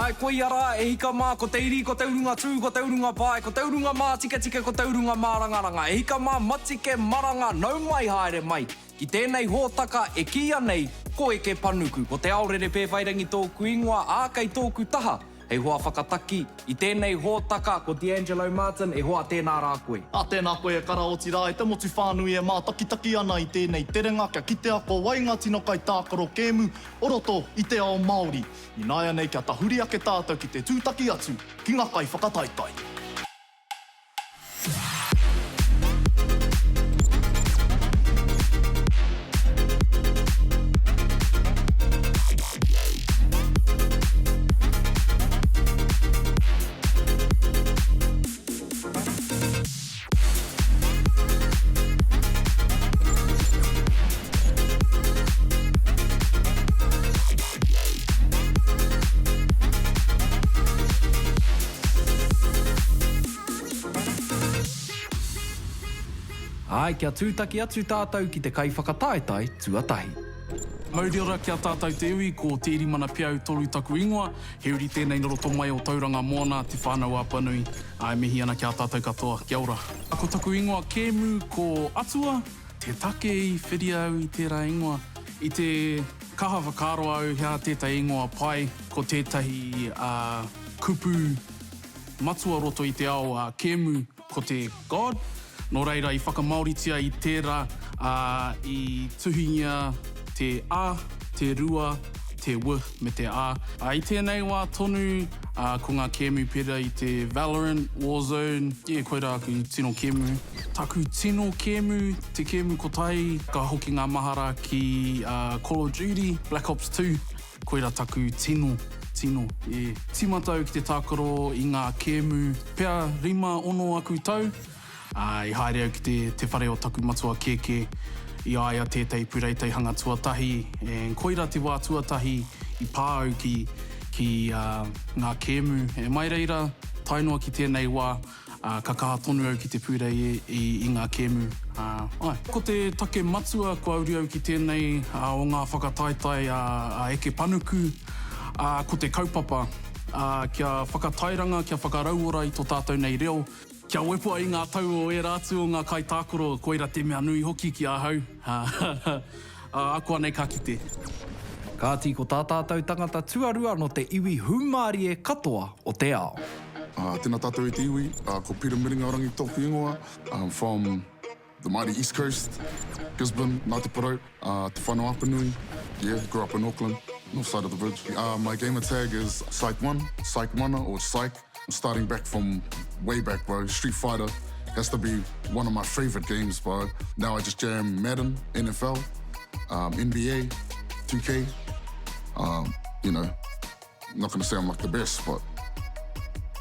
Āe, koia rā, e hika mā, ko te iri, ko te urunga tū, ko te urunga pae, ko te urunga mātiketike, ko te urunga mārangaranga. E hika mā, matike, maranga, nau mai haere mai ki tēnei hōtaka e kīia nei ko Eke Panuku. Ko Te Aorere Pēwhairangi tōku ingoa, ā, kei tōku taha hei hoa whakataki i tēnei hōtaka ko D'Angelo Martin, e hoa tēnā rā koe. Ā, tēnā koe e kara otirā e te motu whānui e mātakitaki ana i tēnei terenga kia kitea ko wai ngā tino kaitākaro kēmu o roto i te ao Māori. Ināianei kia tahuri ake tātou ki te tūtaki atu ki ngā kaiwhakataetae. Āe, kia tūtaki atu tātou ki te kaiwhakataetae tuatahi. Mauri ora ki a tātou te iwi, ko Te Irimana Piau Toru taku ingoa, he uri tēnei no roto mai o Tauranga Moana, Te Whānau-a-Apanui, ā, e mihi ana ki a tātou katoa, kia ora. Ko taku ingoa kēmu ko Atua, te take i whiria au i tērā ingoa, i te kaha whakaaro au he aha tētahi ingoa pai, ko tētahi kupu matua roto i te ao kēmu ko te God, nō reira i whakamāoritia i tērā, ā, i tuhingia te A, te rua, te W me te A. Ā, i tēnei wā tonu, ā, ko ngā kēmu pērā i te Valorant, Warzone, yeah, koirā aku tino kēmu. Taku tino kēmu, te kēmu kotahi, ka hoki ngā mahara ki, ā, Call of Duty, Black Ops 2. Koira taku tino, tino, e. Tīmata au ki te tākaro i ngā kēmu pea rima, ono aku tau, ā, i haere au ki te, te whare o taku matua kēkē, i a ia tētahi pūreiteihanga tuatahi, and koira te wā tuatahi i pā au ki, ki, ā, ngā kēmu. E mai reira, tae noa ki tēnei wā, Ā, ka kaha tonu au ki te pūrei i, i ngā kēmu, ā, āe. Ko te take matua kua uru au ki tēnei ā, o ngā whakataetae a, a Eke Panuku, ā, ko te kaupapa, ā, kia whakatairanga, kia whakarauora i tō tātou nei reo, kia wepoa i ngā tau o ērā atu o ngā kaitākaro, koira te mea nui hoki ki ahau, ā, Ā, akuanei ka kite. Kāti ko tā tātou tangata tuarua nō te iwi hūmārie katoa o te ao. Ā, tēnā tātou e te iwi, ā, ko Peter Miringaorangi tōku ingoa, I'm from the mighty East Coast, Gisborne, Ngāti Porou, ā, Te Whānau-a-Apanui, yeah, grew up in Auckland, north side of the bridge. Ā, my gamer tag is Psych1, Psych1 or Psych, starting back from way back bro, Street Fighter has to be one of my favourite games bro, now I just jam Madden, NFL, um, NBA, 2K, um, you know, not gonna say I'm like the best but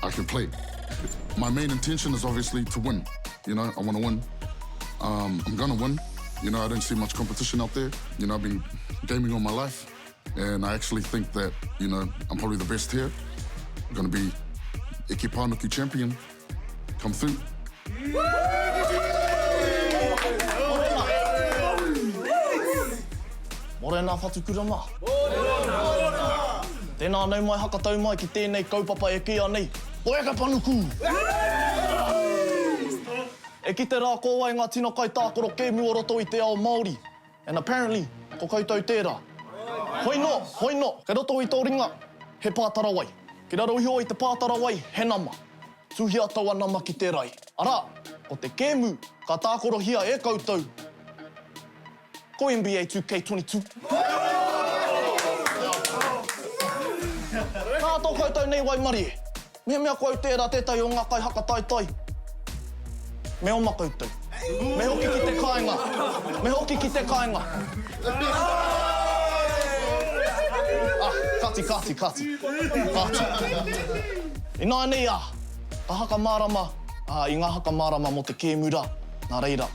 I can play. My main intention is obviously to win, you know, I wanna win, um, I'm gonna win, you know, I don't see much competition out there, you know, I've been gaming all my life and I actually think that, you know, I'm probably the best here. I'm gonna be Eke Pānuku champion. Come through. Morena Whatukura mā. Morena! Tēnā nau mai hakatau mai ki tēnei kaupapa e kīia nei, ko Eke Panuku! E kite rā ko wai ngā tino kaitākaro kēmu o roto i te ao Māori. And apparently, ko koutou tērā. Hoi nō, hoi nō, kei roto i tō ringa, he pātara wai. Ki raro iho i te pātara wai, he nama. Tuhia taua nama ki te rae. Arā, ko te kēmu ka tākorohia e koutou, ko NBA 2K22. Nā tō koutou nei waimarie. Mehemea ko au tērā tētahi o ngā kaihakataetae, me oma koutou. Me hoki ki te kāinga. Me hoki ki te kāinga. Ah, kāti, kāti, kāti. Kāti. Ināianei ā, ka haka mārama, ā, i ngā haka mārama mō te kēmu rā, nā reira,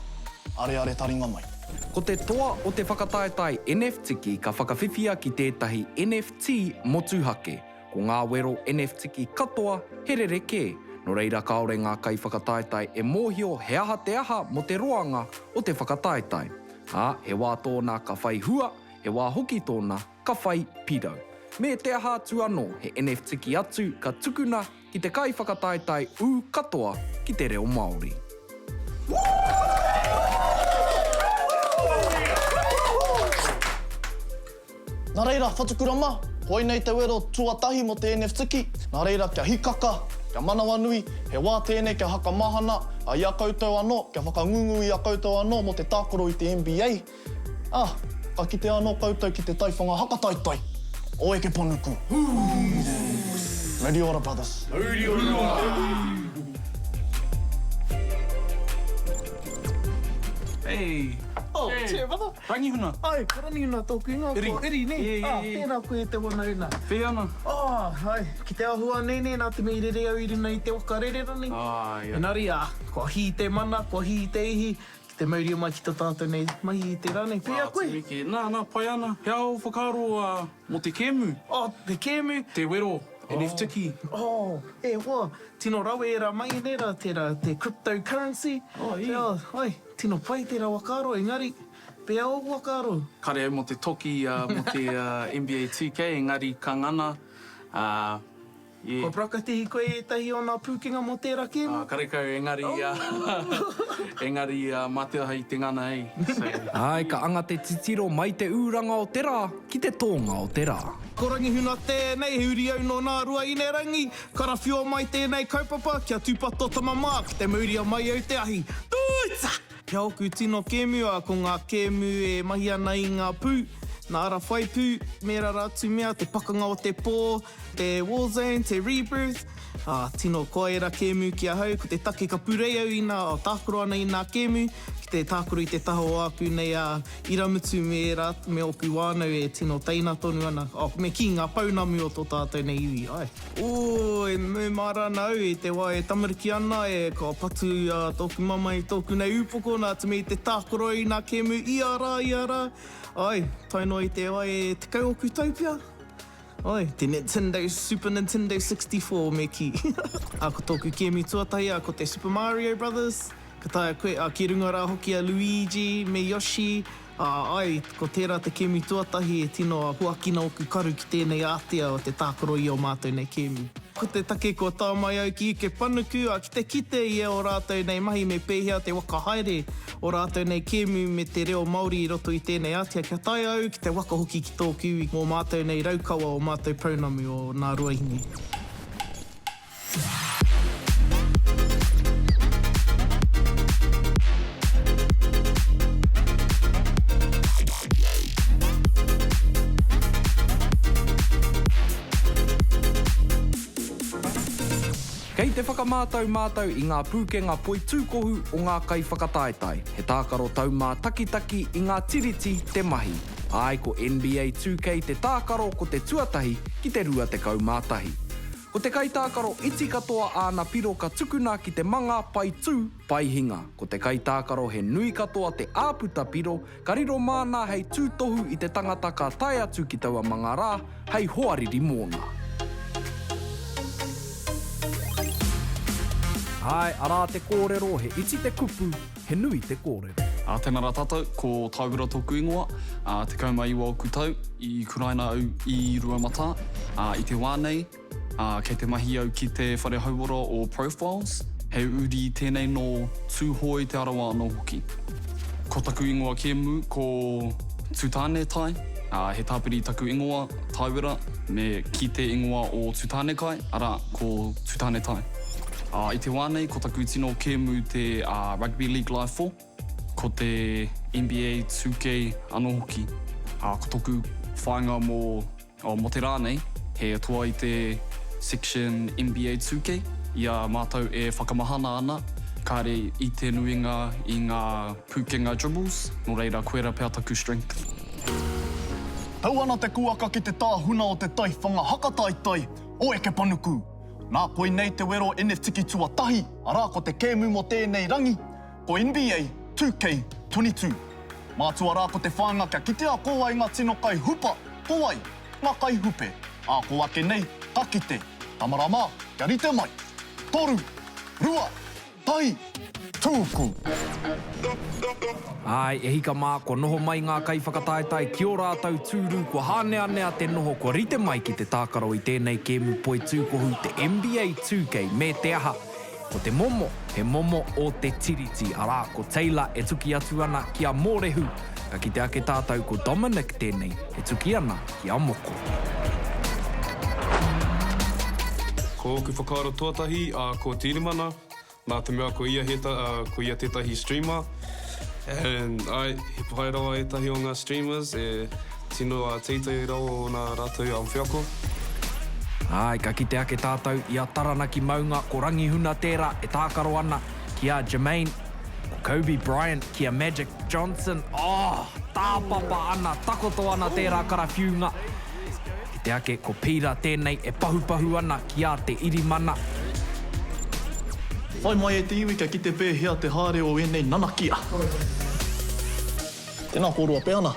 areare taringa mai. Ko te toa o te whakataetae NFTiki ka whakawhiwhia ki tētahi NFT motuhake. Ko ngā wero NFTiki katoa he rerekē, nō reira kāore ngā kaiwhakataetae e mōhio he aha te aha mō te roanga o te whakataetae. Ā, he wā tōna ka whai hua, he wā hoki tōna ka whai pirau. Me te aha atu anō, he NFTiki atu ka tukuna ki te kaiwhakataetae ū katoa ki te reo Māori. Nā reira, whatukura mā, koinei te wero tuatahi mō te NFTiki, nā reira kia hikaka, kia manawanui, he wā tēnei kia hakamahana i a koutou anō, kia whakangungu i a koutou anō mō te tākaro i te NBA. Ā, ka kite anō koutou ki te taiwhanga hakataitai o Eke Panuku. Mauri ora, brothers. Mauri ora! Hey. Oh, hey. Cheer, brother. Rangihuna. Ai, ko Rangihuna tōku ingoa, Iri. ko Iri, nē? Yeah, yeah, Ah, yeah. tēnā koe e te wanauna. Whē ana. Oh, ai, ki te ahua nei, nē, nā te mea i rere au i runga i te waka rererangi. Ah, yeah. Engari, ah, kua hī te mana, kua hī te ihi, Ki te mauria mai ki to tātou nei mahi i te rā nei. Pēhea koe? Tumiki. Nā, nā, pai ana. He aha ō whakaaro mō te kēmu? Oh, te kēmu? Te wero, NFTiki. Oh, e hoa, tino rawe ērā mahi nei rā, tērā, te cryptocurrency. Oh, i. Te, ai, tino pai tērā whakaaro, engari, pēhea ō whakaaro? Kare au mō te toki, mō te NBA 2K, engari ka ngana, ā, Yeah. Kua parakatihi koe i ētahi o nā pūkenga mō tērā kēmu? Ah, karekau, engari, engari, mā te aha i te ngana, ei. So. Āe, ka anga te titiro mai te ūranga o te rā ki te tōnga o te rā. Ko Rangihuna tēnei, he uri au nō nā Ruaīnerangi, karawhiua mai tēnei kaupapa, kia tūpato tama mā, ki te mauria mai au te ahi. Tūtsa! Kia ōku tino kēmu, ā, ko ngā kēmu e mahi ana i ngā pū, nā ara whai pū, me rara atu mea, te pakanga o te pō, Te Warzone, te Rebirth, ā, tino koa ērā kēmu ki ahau, ko te take ka purei au ina tākaro ana i nā kēmu, ki te tākaro i te taha o āku nei ā, iramutu me ērā, me ōku whānau e tino teina tonu ana, oh, me kī, ngā pounamu o tō tātou nei iwi, āe. Ooh, e mēmāra ana au i te wā e tamariki ana, e, ka patu ā, tōku mama i tōku nei ūpoko nā te mea i te tākaro i nā kēmu ia rā, ia rā, āe, tae noa i te wā e 10 ōku tau pea. Oi, te Nintendo, Super Nintendo 64 me kī. Ā, ko tōku kēmu tuatahi, ā, ko te Super Mario Brothers. Ka taea koe, ā, ki runga rā hoki a Luigi me Yoshi. Ā, āe, ko tērā te kēmu tuatahi e tino huakina ōku karu ki tēnei ātea o te tākaro i ō mātou nei kēmu. Ko te take kua tae mai au ki Ike Panuku, ā, ki te kite i ō rātou nei mahi me pēhea te waka haere o rātou nei kēmu me te reo Māori i roto i tēnei ātea kia taea au ki te waka hoki ki tōku iwi mō mātou nei raukawa o mātou pounamu o Nā Ruahine. Kei te whakamātau mātou i ngā pūkenga poitūkohu o ngā kaiwhakataetae. He tākaro taumātakitaki i ngā tiriti te mahi. Āe ko NBA 2K te tākaro ko te tuatahi ki te 21. Ko te kaitākaro iti katoa āna piro ka tukuna ki te manga pai tū, pai hinga. Ko te kaitākaro he nui katoa te āputa piro, ka riro māna hei tūtohu i te tangata ka tae atu ki taua manga rā, hei hoariri mōna. Āe, arā te kōrero, he iti te kupu, he nui te kōrero. Ā, tēnā rā tātou, ko Tauira tōku ingoa, ā, 19 ōku tau, i kuraina au i Ruamatā, ā, i te wā nei, ā, kei te mahi au ki te whare hauora o Profiles, he uri tēnei nō Tūhoe Te Arawa anō hoki. Ko taku ingoa kēmu ko Tūtānetai, ā, he tāpiri taku ingoa, Taiwera, me ki te ingoa o Tūtānekai, arā, ko Tūtānetai. Ā, i te wā nei, ko taku tino kēmu te Rugby League Live 4, ko te NBA 2K anō hoki. Ā, ko toku whāinga mō Oh, mō te rā nei, he toa i te section NBA 2K, i a mātou e whakamahana ana, kāre i te nuinga i ngā pūkenga dribbles, nō reira koira pea taku strength. Tau ana te kuaka ki te tāhuna o te taiwhanga hakataitai o Eke Panuku. Nā, koinei te wero NFTiki tuatahi, arā ko te kēmu mō tēnei rangi, ko NBA 2K22. Mātua rā ko te whāinga kia kitea ko wai ngā tino kai hupa, ko wai ngā kai hupe. Ā kō ake nei, ka kite. Tama rā mā, kia rite mai. Toru, rua, tahi, tū! Tūku! Āe, e hika mā, kua noho mai ngā kaiwhakataetae ki ō rātou tūru, kua hāneanea te noho, kua rite mai ki te tākaro i tēnei kēmu poitūkohu, te NBA 2K, me te aha, ko te momo, he momo o te Tiriti, arā, ko Taylor e tuki atu ana ki a Mōrehu, ka kite ake tātou ko Dominic tēnei e tuki ana ki a Moko. Ko ōku whakaaro tuatahi, ā, ko Tīrimana, Nā te mea ko ia he ko ia tētahi streamer and āe he pai rawa ētahi o ngā streamers e tino teitei rawa ōna rātou wheako. Āe, ka kite ake tātou i a Taranaki maunga ko Rangihuna tērā e tākaro ana ki a Jermaine, ko Kobe Bryant ki a Magic Johnson, oh! Tāpapa ana, takoto ana tērā karawhiunga. Kite ake ko Peter tēnei e pahupahu ana ki a Te Irimana. Whai mai e te iwi kia kite pēhea te haere o ēnei nanakia. Tēnā kōrua, Peana.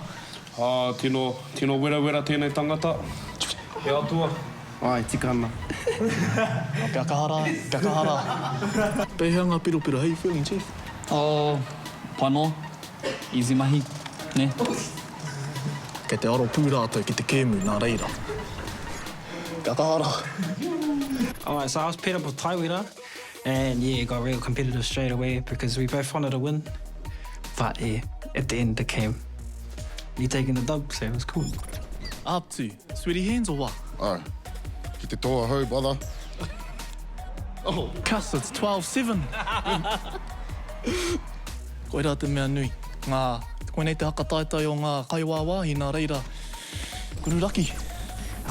Ā, tino, tino werawera tēnei tangata. He atua. Āe, tika ana. Kia kaha rā, kia kaha rā. Pēhea ngā piropiro, how you feeling, Chief? Oh, pai noa. Easy mahi, ne? Kei te aro pū rātou ki te kēmu, nā reira. Kia kaha rā. Alright, so I was paired up with Taiwera and yeah, it got real competitive straight away because we both wanted to win. But yeah, at the end it came me taking the dub, so it was cool. Up to sweaty hands or what? Aye. Ki te toa hou, brother. Oh, cuss, it's 12-7. Koirā te mea nui. Ngā, koinei te haka taetae o ngā kaiwāwāhi, nā reira, kururaki.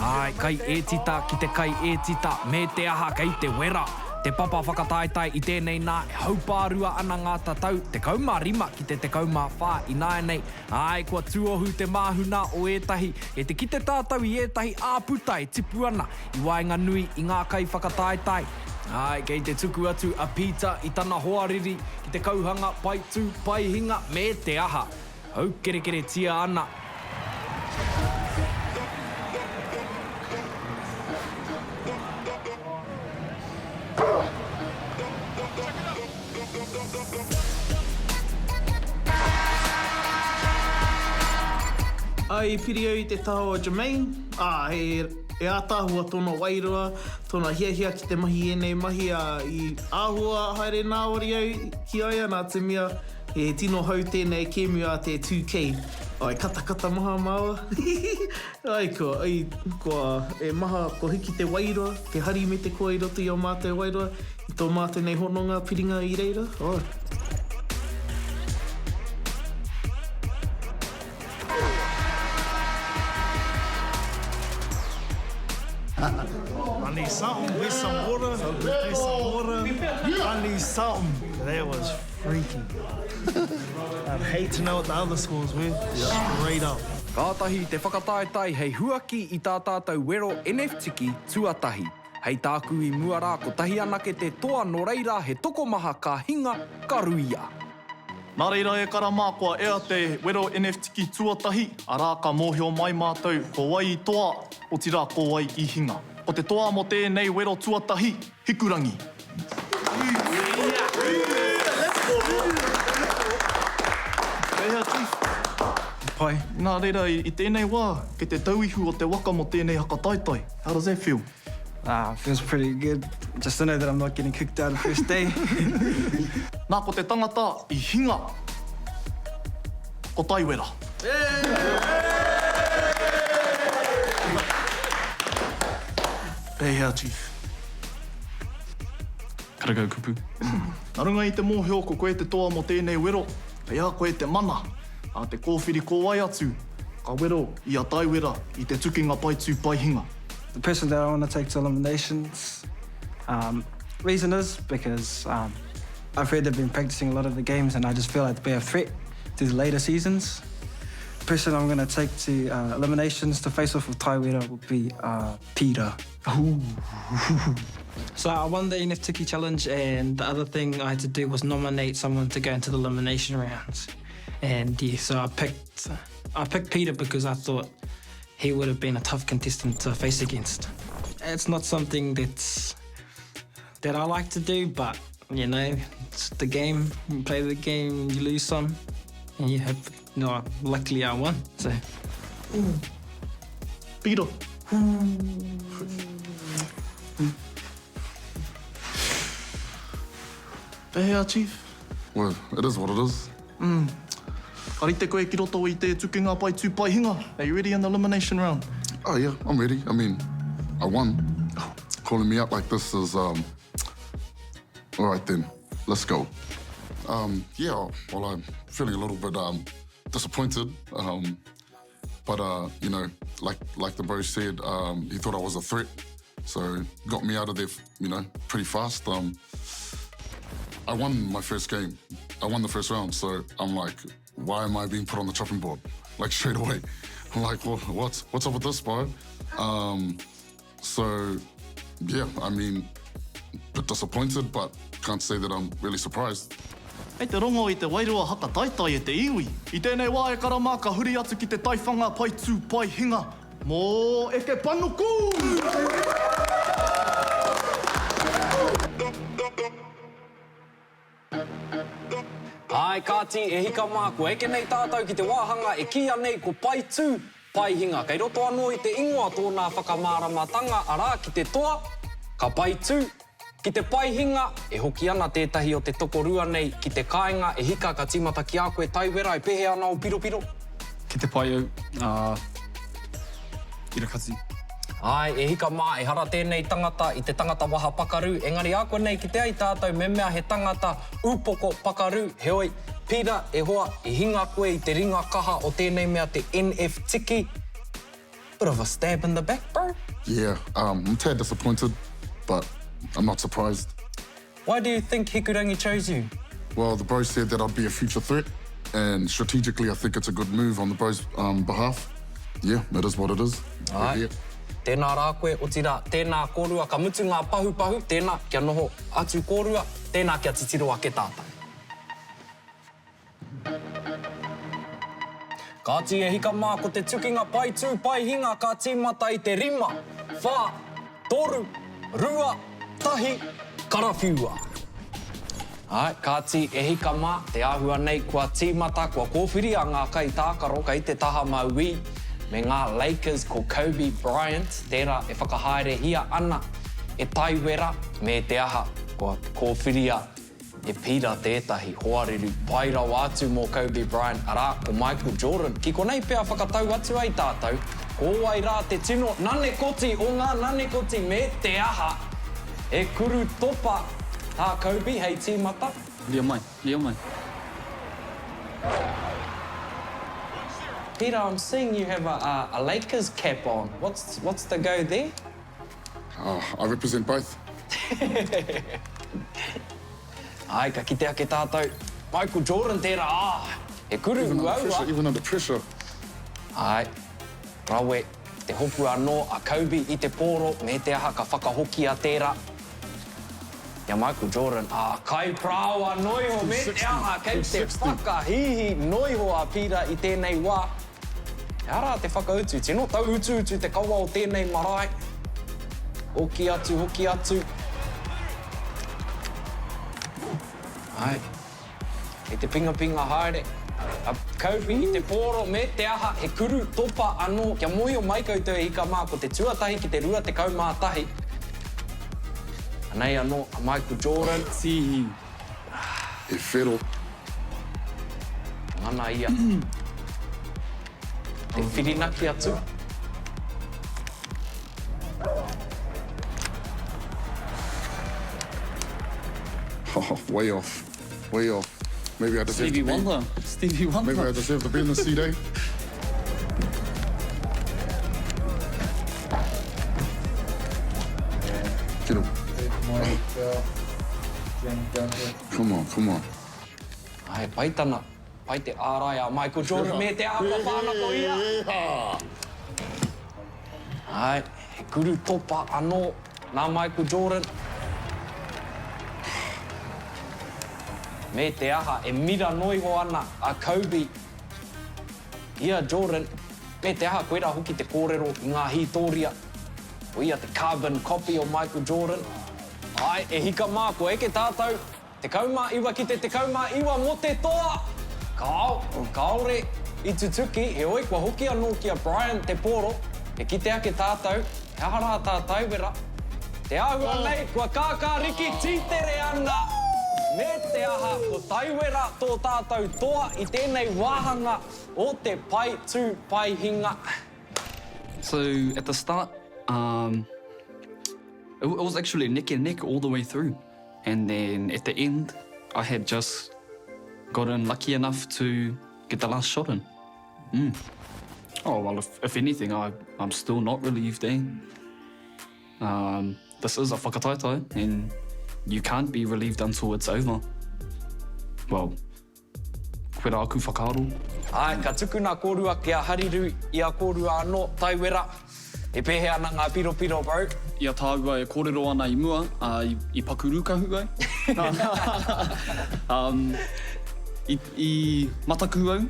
Āe, kai ētita ki te kai ētita, me te aha kei te wera. Te papa whakataetae i tēnei nā, e haupārua ana ngā tatau, 15 ki te 14 ināianei. Āe, kua tuohu te māhuna o ētahi, kei te kite tātou i ētahi āputa e tipu ana i waenganui i ngā kaiwhakataetae. Āe, kei te tuku atu a Peter i tana hoariri ki te kauhanga pai tū, pai hinga, me te aha, haukerekeretia ana. I piri au i te taha o Jermaine, ā, he, he ātaahua tōna wairua, tōna hiahia ki te mahi i ēnei mahi, ā, i āhua haere nāwari au ki a ia nā te mea he tino hou tēnei kēmu a te 2K. Ai, katakata maha māua. Ai, kua, ai, kua, e maha, kua hiki te wairua, te hari me te koa i roto i ō mātou wairua. I tō mātou nei hononga piringa i reira, oh. I need something, where's some water, where's some water, I need something. That was freaky. I'd hate to know what the other scores were, straight up. Kātahi te whakataetae hei huaki i tā tātou wero NFTiki tuatahi. Hei tāku i mua rā kotahi anake te toa nō reira he tokomaha ka hinga, ka ruia. Nā reira e kara mā kua ea te wero NFTiki tuatahi, arā ka mōhio mai mātou ko wai i toa, otirā ko wai i hinga. Ko te toa mō tēnei wero tuatahi, Hikurangi. Pēhea Chief? Pai. Nā reira i tēnei wā, kei te tauihu o te waka mō tēnei haka taetae. How does that feel? Ah, feels pretty good. Just to know that I'm not getting kicked out the first day. Nā, ko te tangata i hinga, ko Taiwera. Pēhea, Chief? Karekau kupu. Nā runga i te mōhio ko koe te toa mō tēnei wero, kei a koe te mana, ā te kōwhiri ko wai atu, ka wero i a Taiwera i te tukinga paetū paehinga. The person that I want to take to eliminations, um, reason is because um, I've heard they've been practicing a lot of the games and I just feel like they'll be a threat through the later seasons. The person I'm going to take to uh, eliminations to face off with Taiwera will be uh, Peter. Ooh. So I won the NFTiki challenge and the other thing I had to do was nominate someone to go into the elimination rounds. And yeah, so I picked I picked Peter because I thought he would have been a tough contestant to face against. It's not something that's that I like to do, but. You know, it's the game, you play the game, you lose some, and you hope, you know, luckily I won, so. Piro. Pēhea, Chief? Well, it is what it is. Mm. Ka rite koe ki roto i te tukinga pai tū pai hinga. Are you ready in the elimination round? Oh yeah, I'm ready. I mean, I won. Calling me out like this is, um... All right then, let's go. Um, yeah, well, I'm feeling a little bit um, disappointed. Um, but, uh, you know, like, like the bro said, um, he thought I was a threat. So got me out of there, you know, pretty fast. Um, I won my first game. I won the first round, so I'm like, why am I being put on the chopping board? Like straight away. I'm like, well, what's what's up with this, bro? Um, so, yeah, I mean, bit disappointed, but can't say that I'm really surprised. Kei te rongo i te wairua haka taitai e te iwi. I tēnei wā e kara mā ka huri atu ki te taiwhanga pai tū pai hinga mō Eke Panuku! Āe, kāti, e hika mā, kua eke nei tātou ki te wāhanga e kīia nei ko Pai Tū, Pai Hinga. Kei roto anō i te ingoa tōnā whakamāramatanga, arā, ki te toa, ka pai tū, ki te pai hinga, e hoki ana tētahi o te tokorua nei ki te kāinga, e hika ka tīmata ki a koe, Taiwera, e pēhea ana ō piropiro? Ki te pai au, ā, Irakati. Āe, e hika mā, ehara tēnei tangata i te tangata waha pakaru, engari ākuanei kite ai tātou me mea he tangata upoko pakaru, heoi, Pira, e hoa, i hinga koe i te ringa kaha o tēnei mea te NF Tiki, bit of a stab in the back, bro. Yeah, um, I'm tad disappointed, but I'm not surprised. Why do you think Hikurangi chose you? Well, the bro said that I'd be a future threat, and strategically I think it's a good move on the bro's um, behalf. Yeah, it is what it is. Āe. Tēnā rā koe, otirā, tēnā kōrua, ka mutu ngā pahupahu, tēnā, kia noho atu kōrua, tēnā kia titiro ake tātou. Kāti e hika mā, ko te tukinga pai tū, pai hinga ka tīmata i te rima, whā, toru, rua, tahi, karawhiua. Āe, kāti e hika mā, te āhua nei kua tīmata, kua kōwhiria ngā kaitākaro kei te taha mauī me ngā Lakers ko Kobe Bryant, tērā e whakahaerehia ana e Taiwera me te aha, kua kōwhiria E Peter tētahi hoariri pai rawa atu mō Kobe Bryant, arā, ko Michael Jordan. Ki konei pea whakatau atu ai tātou, ko wai rā te tino nanekoti o ngā nanekoti me te aha, he kuru topa tā Kobe hei tīmata. Ria mai, ria mai. Peter, I'm seeing you have a, a Lakers cap on. What's, what's the go there? Oh, I represent both. Āe, ka kite ake tātou. Michael Jordan tērā, ah, he kuru Even under uaua. pressure, even under pressure. Āe, rawe, te hopu anō a Kobe i te pōro, me te aha ka whakahokia tērā. I a Michael Jordan, ah, kai parāoa noiho, me te aha, kei te whakahīhī noiho a Peter i tēnei wā. He aha rā te whakautu? Tino tauutuutu te kawa o tēnei marae. Hoki atu, hoki atu. Ai. Kei te pingapinga haere. A Kobe i te pōro me te aha, he kuru topa anō. Kia mōhio mai koutou e hika mā, ko te tuatahi ki te 21. Anei anō a Michael Jordan. Tīhi. He whero. Ngana ia. Te whirinaki atu. Oh, way off. Way off. Maybe I deserve Stevie to be. Wonder. Stevie Wonder. Maybe I deserve to be in the seat, eh? Get him. Come on, come on. Ae, pai tana, pai te ārai a Michael Jordan me te aha kua whānako ia. Ae, he kuru topa anō nā Michael Jordan. Me te aha, e mira noiho ana a Kobe i a Jordan. Me te aha, koirā hoki te kōrero i ngā hītōria. Ko ia te carbon copy o Michael Jordan. Ae, e hika mā, kua eke tātou. 19 ki te 19 mō te toa! Kāo, kāore i tutuki, heoi kua hoki anō ki a Brian te pōro, e kite ake tātou, he aha rā tā Taiwera? Te āhua nei, kua kākāriki tītere ana! Me te aha, ko Taiwera tō tātou toa i tēnei wāhanga o te pae tū pae hinga. So, at the start, um, it, it was actually neck and neck all the way through. And then at the end, I had just gotten lucky enough to get the last shot in. Mm. Oh, well, if, if anything, I, I'm still not relieved, eh? Um, this is a whakataetae, and you can't be relieved until it's over. Well, Koirā aku whakaaro. Āe, ka tukuna kōrua ki a Hariru i a kōrua anō, Taiwera. E pēhea ana ngā piropiro, bro? I a tāua e kōrero ana i mua, ā, i paku rūkahu au. Um, i, i mataku au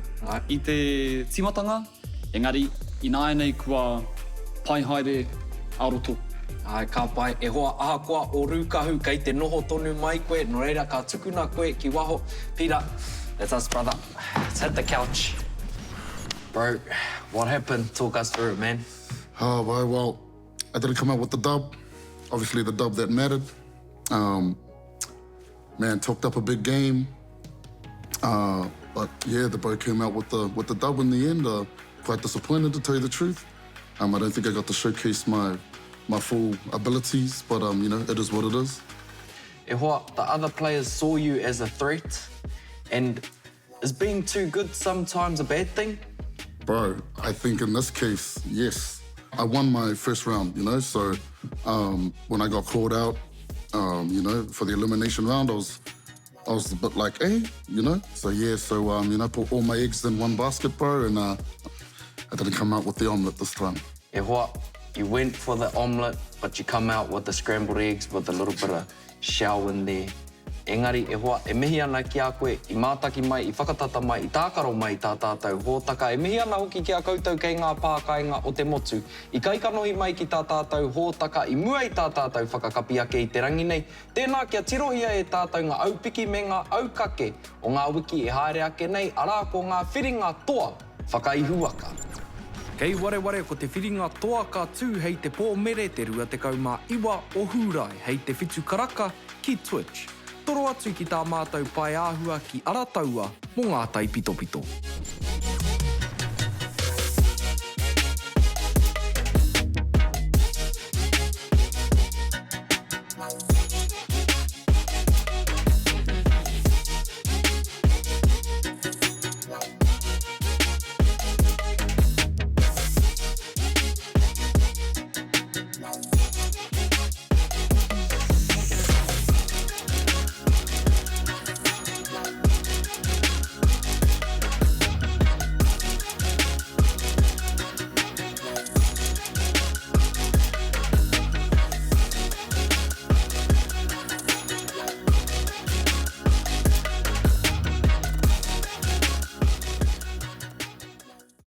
i te tīmatanga, Engari, ināianei kua pai haere a roto. Āe, ka pai. E hoa, ahakoa o Rūkahu, kei te noho tonu mai koe, nō reira ka tukuna koe ki waho. Pita, that's us brother. Let's hit the couch. Bro, what happened? Talk us through it, man. Oh, bro, well, I didn't come out with the dub. Obviously the dub that mattered. Um, man, talked up a big game. Uh, but yeah, the boat came out with the with the dub in the end. Uh, quite disappointed to tell you the truth. Um, I don't think I got to showcase my my full abilities, but um, you know, it is what it is. E hoa, the other players saw you as a threat, and is being too good sometimes a bad thing? Bro, I think in this case, yes. I won my first round, you know, so um, when I got called out, um, you know, for the elimination round, I was I was a bit like, eh, you know? So yeah, so, um, you know, put all my eggs in one basket, bro, and uh, I didn't come out with the omelette this time. E hoa, you went for the omelette, but you come out with the scrambled eggs with a little bit of shell in there. Engari, e hoa, e mihi ana ki a koe i mātaki mai, i whakatata mai, i tākaro mai i tā tātou hōtaka. E mihi ana hoki ki a koutou kei ngā pā kāinga o te motu. I kaikanohi mai ki tā tātou hōtaka i mua i tā tātou whakakapi ake i te rangi nei. Tēnā kia tirohia e tātou ngā aupiki me ngā aukake o ngā wiki e haere ake nei, arā ko ngā whiringa toa whakaihuwaka. Kei wareware ko te whiringa toa ka tū hei te pō Mere te 29 o Hūrae hei te whitu karaka ki Twitch. Toro atu ki tā mātou paeāhua ki Arataua mō ngā taipitopito.